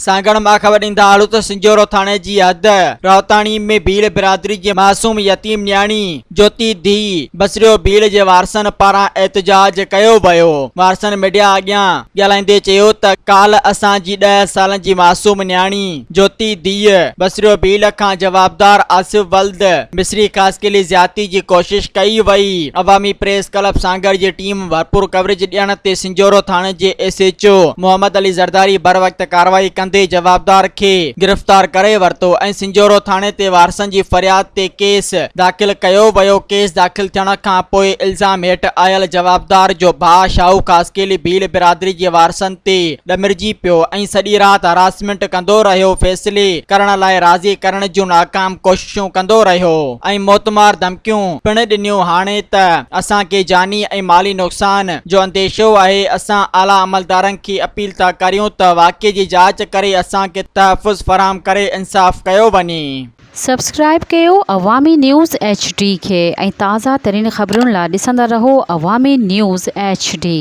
سانگهڙ مان خبر ڏيندا هلون ته سنجهورو ٿاڻي جي حد راهوتاڻي ۾ ڀيل برادري جي معصوم يتيم نياڻي جوتي ڌيء بصريو ڀيل جي وارثن پاران احتجاج ڪيو ويو. وارثن ميڊيا اڳيان ڳالهائيندي چيو ته ڪالهه اسان جي ڏهه سالن جي معصوم نياڻي جوتي ڌيء بصريو ڀيل کان جوابدار آصف ولد مصري خاصخيلي زيادتي جي ڪوشش ڪئي وئي. عوامي پريس ڪلب سانگهڙ جي ٽيم ڀرپور ڪوريج ڏيڻ تي سنجهورو ٿاڻي جي S H O Muhammad Ali Zardari بروقت ڪارروائي ڪندي جوابدار کي گرفتار ڪري ورتو ۽ سنجهورو ٿاڻي تي وارثن جي فرياد تي ڪيس داخل ڪيو ويو ڪيس داخل ٿيڻ کان پوء الزام هيٺ آيل جوابدار جو ڀاء شاهو خاصخيلي ڀيل برادري جي وارثن تي ڏمرجي پيو ۽ سڄي رات هراسمينٽ ڪندو رهيو فيصلي ڪرڻ لاء راضي ڪرڻ جون ناڪام ڪوششون ڪندو رهيو ۽ موتمار ڌمڪيون پڻ ڏنيون هاڻي ته اسان کي جاني ۽ مالي نقصان جو انديشو آهي اسان اعليٰ عملدارن کي اپيل ٿا ڪريون ته واقعي جي جاچ ڪري اسان کي تحفظ فراهم ڪري انصاف ڪيو وڃي. سبسڪرائيب ڪيو عوامي نيوز ايڇ ڊي کي ۽ تازه ترين خبرن لا ڏسندا رهو عوامي نيوز ايڇ ڊي.